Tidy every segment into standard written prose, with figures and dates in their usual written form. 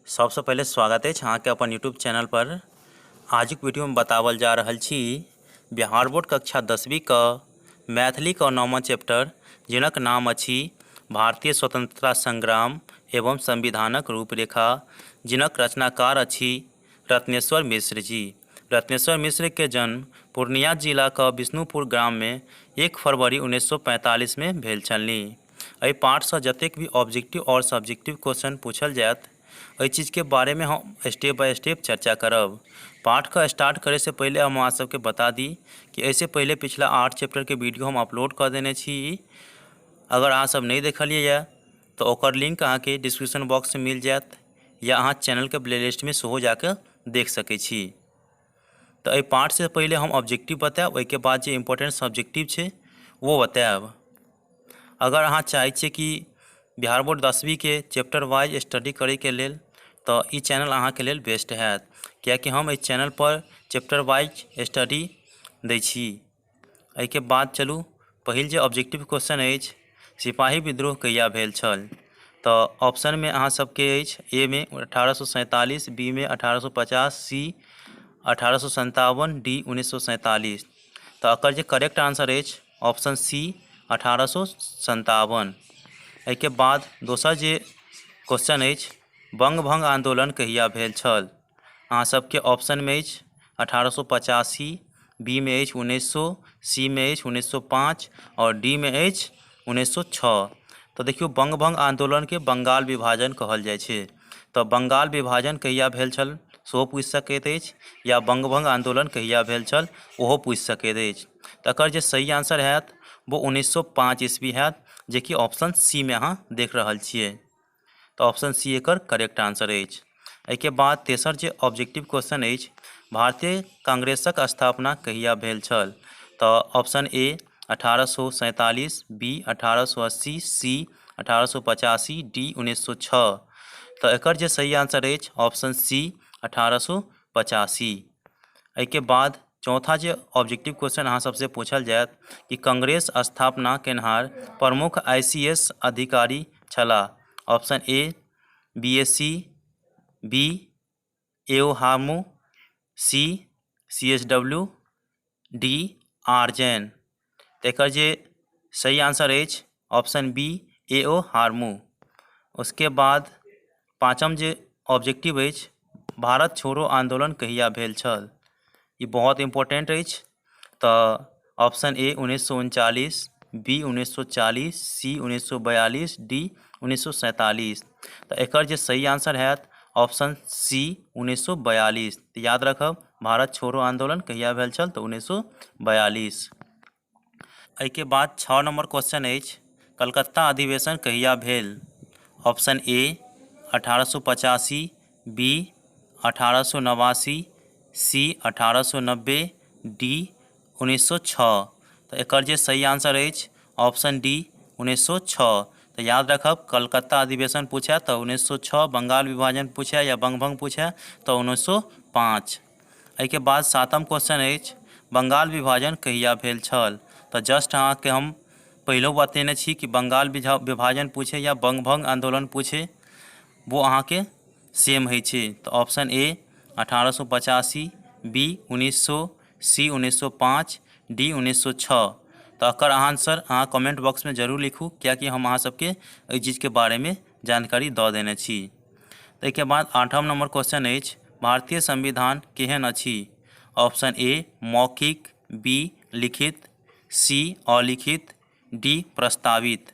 सबसँ पहिले स्वागत अछि अहाँके अपन यूट्यूब चैनल पर। आजुक वीडियोमे बताओल जा रहल छी बिहार बोर्ड कक्षा 10वीं मैथिलीके 9वां चैप्टर, जिनक नाम अछि भारतीय स्वतंत्रता संग्राम एवं संविधानक रूपरेखा, जिनक रचनाकार अछि रत्नेश्वर मिश्र जी। रत्नेश्वर मिश्रके जन्म पूर्णिया जिलाके विष्णुपुर ग्राममे 1 फरवरी 1945मे भेल छलनि। एहि पाठसँ जतेक भी ऑब्जेक्टिव आओर सब्जेक्टिव क्वेश्चन पूछल जायत, एहि चीजके बारेमे हम स्टेप बाय स्टेप चर्चा करब। पाठके स्टार्ट करैसँ पहिले हम अहाँ सबके बता दी कि एहिसँ पहिले पिछला 8 चैप्टरके वीडियो हम अपलोड कऽ देने छी। अगर अहाँ सब नहि देखलियै यऽ तऽ ओकर लिंक अहाँके डिस्क्रिप्शन बॉक्समे मिल जायत या अहाँ चैनलके प्लेलिस्टमे सेहो जाके देख सकै छी। तऽ एहि पाठसँ पहिले हम ऑब्जेक्टिव बतायब, ओहिके बाद जे इम्पोर्टेंट सब्जेक्टिव छै ओ बतायब। अगर अहाँ चाहै छियै कि बिहार बोर्ड 10वींके चैप्टर वाइज स्टडी करैके लेल, तऽ ई चैनल अहाँके लेल बेस्ट हैत, कियाकि हम एहि चैनलपर चैप्टर वाइज स्टडी दै छी। एहिके बाद चलू, पहिल जे ऑब्जेक्टिव क्वेश्चन अछि, सिपाही विद्रोह कहिया भेल छल? तऽ ऑप्शनमे अहाँ सबके अछि ए मे 1847, बी मे 1850, सी 1857, डी 1947। तऽ एकर जे करेक्ट आंसर अछि, ऑप्शन सी 1857। एहिके बाद दोसर जे क्वेश्चन अछि, बंग भंग आंदोलन कहिया भेल छल? अहाँ सबके ऑप्शनमे अछि 1885, बी मे अछि 1900, सी मे अछि 1905 आओर डी मे अछि 1906। तऽ देखियौ, बंग भंग आंदोलनके बंगाल विभाजन कहल जाइ छै। तऽ बंगाल विभाजन कहिया भेल छल सेहो पूछि सकैत अछि, या बंग भंग आंदोलन कहिया भेल छल ओहो पूछि सकैत अछि। तकर जे सही आंसर हैत वो 1905 ईस्वी हैत, जेकि ऑप्शन सी मे अहाँ देख रहल छियै। तऽ ऑप्शन सी एकर करेक्ट आंसर अछि। एहिके बाद तेसर जे ऑब्जेक्टिव क्वेश्चन अछि, भारतीय कांग्रेसक स्थापना कहिया भेल छल? तऽ option A 1847, B 1880, C 1885, D 1906। तऽ एकर जे सही आंसर अछि, ऑप्शन सी 1885। एहिके बाद चौथा जे ऑब्जेक्टिव क्वेश्चन अहाँ सबसे पूछल जायत कि कांग्रेस स्थापना केनहार प्रमुख आईसीएस अधिकारी छलाह। Option A B S C, B A O Hemu, C C S W, D R Jain. तऽ एकर जे सही आंसर अछि, ऑप्शन बी ए ओ हार्मू। उसके बाद पाँचम जे ऑब्जेक्टिव अछि, भारत छोड़ो आंदोलन कहिया भेल छल? ई बहुत इम्पोर्टेंट अछि। तऽ option A 1939, B 1940, C 1942, D 1947। तऽ एकर जे सही आंसर हैत, ऑप्शन सी 1942। तऽ याद रखब, भारत छोड़ो आंदोलन कहिया भेल छल? तऽ 1942। एहिके बाद 6 नंबर क्वेश्चन अछि, कलकत्ता अधिवेशन कहिया भेल? Option A 1885, B 1889, C 1890, D 1906। तऽ एकर जे सही आंसर अछि, ऑप्शन डी 1906। तऽ याद रखब, कलकत्ता अधिवेशन पूछे तऽ 1906, बंगाल विभाजन पूछे या बंगभंग पूछे तऽ 1905। एहिके बाद सातम क्वेश्चन अछि, बंगाल विभाजन कहिया भेल छल? तऽ जस्ट अहाँके हम पहिलो बतेने छी कि बंगाल विभाजन पूछे या बंगभंग आंदोलन पूछे, वो अहाँके सेम होइ छै। तऽ option A 1885, B 1900, C 1905, D 1906। तऽ एकर आंसर अहाँ कमेंट बॉक्समे जरूर लिखू, कियाकि हम अहाँ सबके एहि चीजके बारेमे जानकारी दऽ देने छी। ताहिके बाद आठम नंबर क्वेश्चन अछि, भारतीय संविधान केहन अछि? ऑप्शन ए मौखिक, बी लिखित, सी अलिखित, डी प्रस्तावित।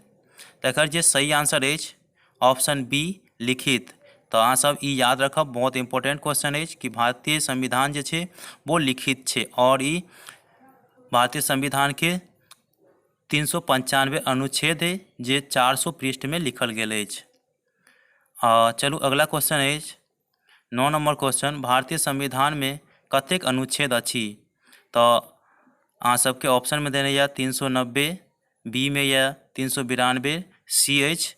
तकर जे सही आंसर अछि, ऑप्शन बी लिखित। तऽ अहाँ सब ई याद रखब, बहुत इम्पोर्टेंट क्वेश्चन अछि कि भारतीय संविधान जे छै वो लिखित छै, आओर ई भारतीय संविधानके 395 अनुच्छेद जे 400 पृष्ठमे लिखल गेल अछि। चलू, अगला क्वेश्चन अछि 9 नंबर क्वेश्चन, भारतीय संविधानमे कतेक अनुच्छेद अछि? तऽ अहाँ सबके ऑप्शनमे देने यऽ 390, बी मे यऽ 392, सी अछि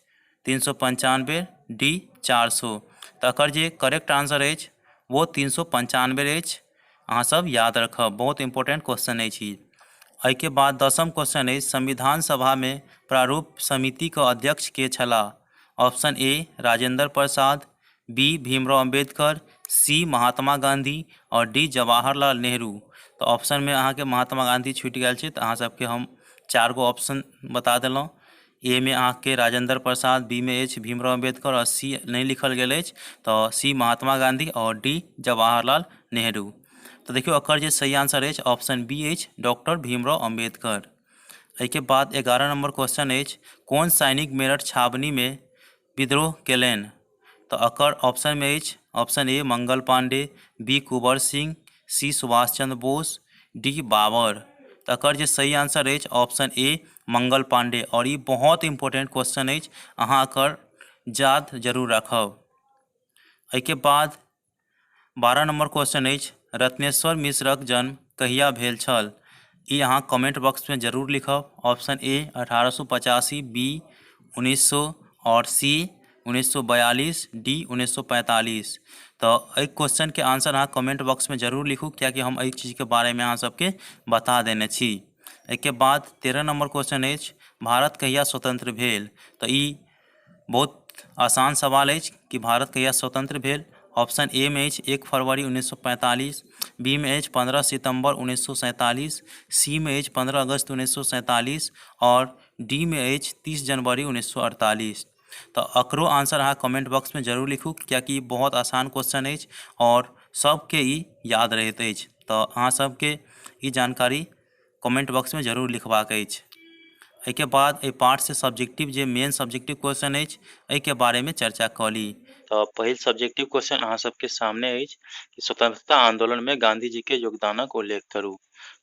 395, डी 400। तऽ एकर जे करेक्ट आंसर अछि वो 395 अछि। अहाँ सब याद रखब, बहुत इम्पोर्टेंट क्वेश्चन अछि ई। एहिके बाद 10म क्वेश्चन अछि, संविधान सभामे प्रारूप समितिके अध्यक्ष के छलाह? Option A Rajendra Prasad, B Bhimrao Ambedkar, C Mahatma Gandhi आओर डी जवाहरलाल नेहरू। तऽ ऑप्शनमे अहाँके महात्मा गांधी छूटि गेल छै, तऽ अहाँ सबके हम 4 गो ऑप्शन बता देलहुँ। ए मे अहाँके राजेंद्र प्रसाद, बी मे अछि भीमराव अम्बेडकर आओर सी नहि लिखल गेल अछि, तऽ सी महात्मा गांधी आओर डी जवाहरलाल नेहरू। तऽ देखियौ एकर जे सही आंसर अछि ऑप्शन बी अछि डॉक्टर भीमराव अम्बेडकर। एहिके बाद 11 नंबर क्वेश्चन अछि, कोन सैनिक मेरठ छावनीमे विद्रोह केलनि? तऽ एकर ऑप्शनमे अछि option A Mangal Pandey, B Kunwar Singh, C Subhash Chandra Bose, D Babar. तऽ एकर जे सही आंसर अछि ऑप्शन ए मंगल पांडे। आओर ई बहुत इम्पोर्टेंट क्वेश्चन अछि, अहाँ एकर याद जरूर राखब। एहिके बाद 12 नंबर क्वेश्चन अछि, रत्नेश्वर मिश्रक जन्म कहिया भेल छल? ई अहाँ कमेंट बॉक्समे जरूर लिखब। ऑप्शन ए 1885, बी 1900 आओर सी 1942, डी 1945। तऽ एहि क्वेश्चनके आंसर अहाँ कमेंट बॉक्समे जरूर लिखू, कियाकि हम एहि चीजके बारेमे अहाँ सबके बता देने छी। एहिके बाद 13 नंबर क्वेश्चन अछि, भारत कहिया स्वतंत्र भेल? तऽ ई बहुत आसान सवाल अछि कि भारत कहिया स्वतंत्र भेल। ऑप्शन ए में अछि 1 फरवरी 1945, बी में अछि 15 सितम्बर 1947, सी में अछि 15 अगस्त 1947 और डी में अछि 30 जनवरी 1948। तऽ एकरो आंसर अहाँ कमेंट बॉक्स में जरूर लिखू, कियाकि बहुत आसान क्वेश्चन अछि और सबके ई याद रहैत अछि। तऽ अहाँ सबके ई जानकारी कमेंट बॉक्स में जरूर लिखबाक अछि। एहिके बाद एहि पार्ट से सब्जेक्टिव जे मेन सब्जेक्टिव क्वेश्चन अछि एहिके बारेमे चर्चा कऽ ली। तऽ पहिल सब्जेक्टिव क्वेश्चन अहाँ सबके सामने अछि कि स्वतंत्रता आंदोलन में गांधी जी के योगदानक उल्लेख करू।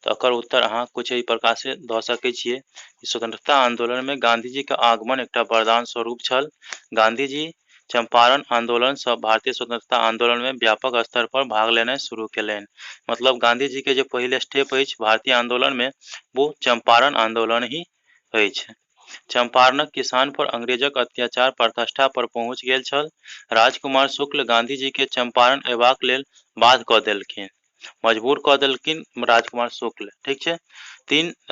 तऽ एकर उत्तर अहाँ कुछ एहि प्रकार से दऽ सकै छियै कि स्वतंत्रता आंदोलन में गांधी जी के आगमन एकटा वरदान स्वरूप छल। गांधी जी चंपारण आंदोलन सँ भारतीय स्वतंत्रता आंदोलन में व्यापक स्तर पर भाग लेनाइ शुरू केलनि। मतलब गांधी जी के जे पहिल स्टेप अछि भारतीय आंदोलन में वो चंपारण आंदोलन ही अछि। चंपारणक किसान पर अंग्रेजक अत्याचार पराकाष्ठा पर पहुंच गेल छल। राजकुमार शुक्ल गांधी जी के चंपारण अयबाक लेल बाध्य कऽ देलखिन, मजबूर कऽ देलखिन राजकुमार शुक्ल। ठीक छै,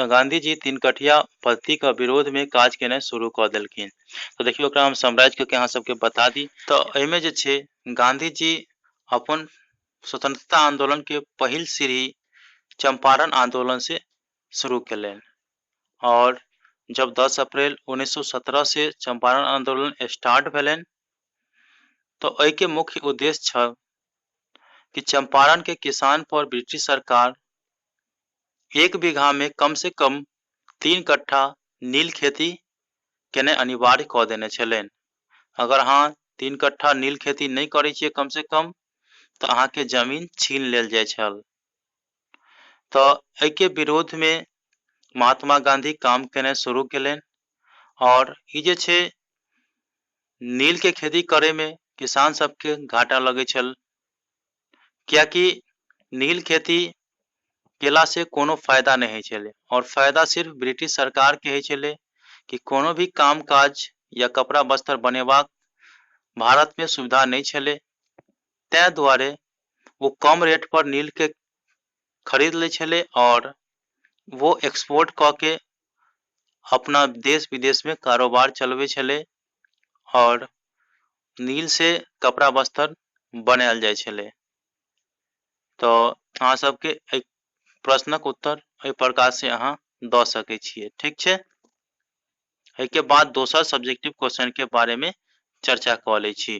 गांधी जी तीन कठिया पद्धति के विरोध में काज केनाइ शुरू कऽ देलखिन। तऽ देखियौ एकरा हम समराइज कऽ के अहाँ सबके बता दी। तऽ एहिमे जे छै गांधी जी अपन स्वतंत्रता आंदोलन के पहिल सीढ़ी चंपारण आंदोलन से शुरू केलनि। और जब 10 अप्रैल 1917 से चंपारण आंदोलन स्टार्ट भेलनि तऽ एहिके मुख्य उद्देश्य छल कि चंपारण के किसान पर ब्रिटिश सरकार 1 बीघा में कम से कम 3 कट्ठा नील खेती केनाइ अनिवार्य कऽ देने छलनि। अगर अहाँ 3 कट्ठा नील खेती नहि करै छियै कम से कम तऽ अहाँके जमीन छीन लेल जाइ छल। तऽ एहिके विरोध में महात्मा गांधी काम केनाइ शुरू केलनि। और ई जे छै नील के खेती करे में किसान सबके घाटा लगै छल, कियाकि नील खेती केला से कोनो फायदा नहि होइ छलै और फायदा सिर्फ ब्रिटिश सरकार के होइ छलै कि कोनो भी काम काज या कपड़ा वस्त्र बनेबाक भारत में सुविधा नहि छलै, तैं दुआरे वो कम रेट पर नील के खरीद लै छलै और वो एक्सपोर्ट कऽ के अपना देश विदेश में कारोबार चलबै छलै और नील से कपड़ा वस्त्र बनायल जाइ छलै। तऽ अहाँ सबके एहि प्रश्नक उत्तर एहि प्रकार से अहाँ दऽ सकै छियै। ठीक छै, एहिके बाद दोसर सब्जेक्टिव क्वेश्चन के बारे में चर्चा कऽ लै छी।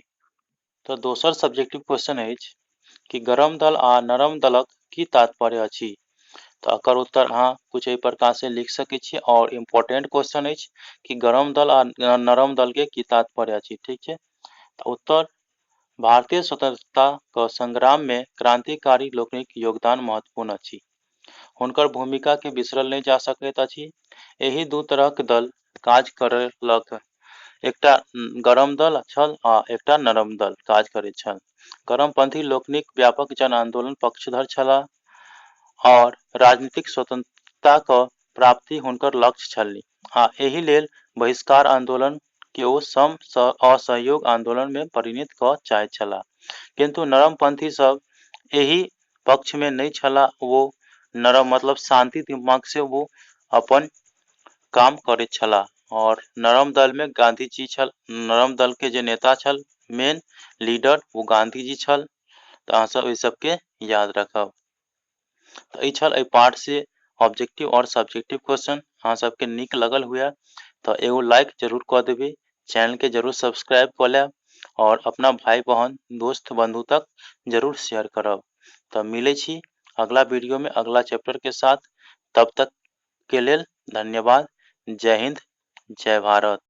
तऽ दोसर सब्जेक्टिव क्वेश्चन अछि कि गरम दल आ नरम दलक की तात्पर्य अछि। तऽ एकर उत्तर अहाँ कुछ एहि प्रकार से लिख सकै छियै और इम्पोर्टेंट क्वेश्चन अछि कि गरम दल आ नरम दल के की तात्पर्य अछि। ठीक छै, तऽ उत्तर भारतीय स्वतंत्रता के संग्राम में क्रांतिकारी लोकनिक योगदान महत्वपूर्ण अछि। हुनकर भूमिका के बिसरल नहि जा सकैत अछि। एहि दू तरहक दल काज करलक, एकटा गरम दल छल आ एकटा नरम दल काज करैत छल। गरमपंथी लोकनिक व्यापक जन आंदोलन पक्षधर छलाह और राजनीतिक स्वतंत्रता के प्राप्ति हुनकर लक्ष्य छलनि आ एहि लेल बहिष्कार आंदोलन के ओ सम असहयोग आंदोलन में परिणत कऽ चाहैत छलाह। किंतु नरमपंथी सब एहि पक्ष में नहि छलाह। वो नरम मतलब शांति दिमाग से वो अपन काम करैत छलाह। और नरम दल में गांधी जी छल, नरम दल के जे नेता छल मेन लीडर ओ गांधी जी छल। तऽ अहाँ सब एहि सबके याद राखब। तऽ ई छल एहि पाठ से ऑब्जेक्टिव और सब्जेक्टिव क्वेश्चन। अहाँ सबके नीक लगल हुए तऽ एगो लाइक जरूर कऽ देबै, चैनल के जरूर सब्सक्राइब कऽ लेब और अपना भाई बहन दोस्त बंधु तक जरूर शेयर करब। तऽ मिलै छी अगला वीडियो में अगला चैप्टर के साथ। तब तक के लेल धन्यवाद। जय हिंद, जय भारत।